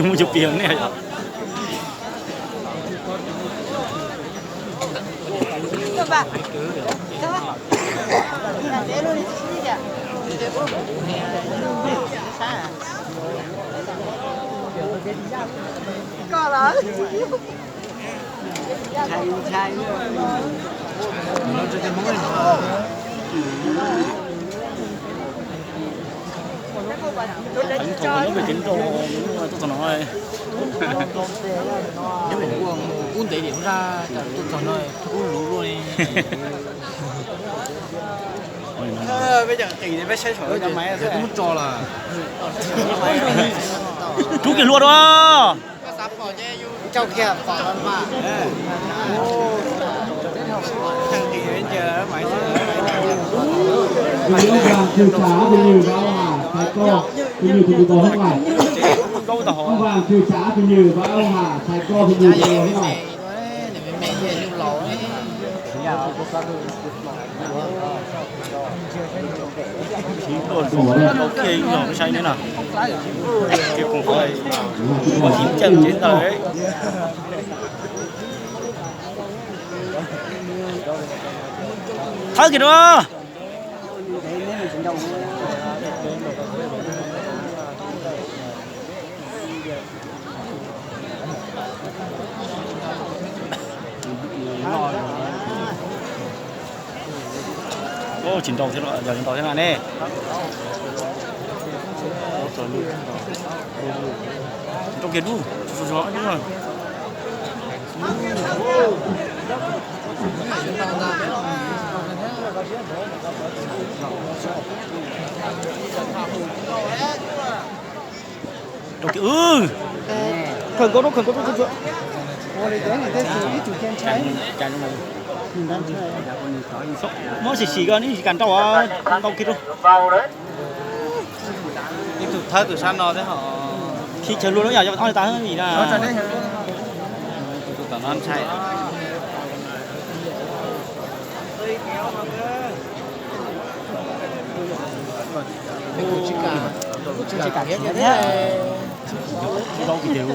Mus cov pias nej yom. Ntshai, ntshai. Thaum nyob pem kev nrau, tuaj txog no, nyob pem ua mus kub ntev dim ub zaj, tuaj txog no kub luv luaj li. Peb cov qis peb saib saum, peb twb muab tso lawm. Rub kiag hlua rau. Ông Hoàng Trường Xạ, Phi Như và ông Hà Thái Cơ, Phi Như thì bị gò hốc này. Ông Hoàng Trường Xạ, Phi Như và ông Hà Thái Cơ, Phi Như bị gò hốc này. Tau kiag ib nyuag sai ne na. Kiag koom qhov ib caj tsev ntawd. Thawb kiag rau. Tsis nrau thiab, yog tsis nrau thiab na ne. Nrau kiag dub, sov sov dub. Rau kiag, khawm nkaus rau, khawm nkaus rau. Muab sim sim ko, neb tsis kam nrau, nkaus kiag rau. Ib tug thawb tus sab no thiab ho. Khi chaw luaj lub yam yog ob li tas vim na. Tus tom no ntshai. Tsis kam khiav kiag thiab. Zaub kiag tiag.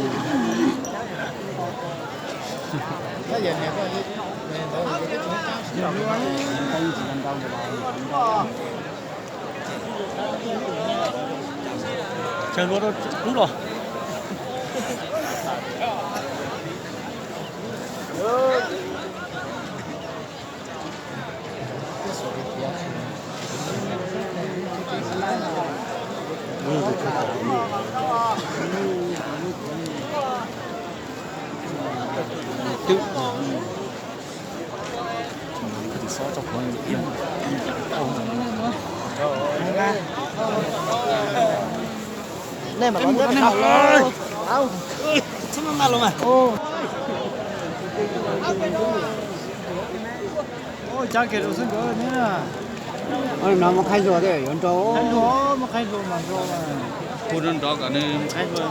Tsawg lua rau kub los. Nej mas los, nej mas los. Txhob maj maj los mas. Cab kiag rau xwb nkawd ne. No muab qhaib hlua thiab yuav nrau. Qhaib hlua, muab qhaib hlua mas nrau. Hu nrov nrov kom nws qhaib hlua.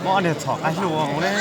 Muab ob niag txhom qhaib hlua hauv ne.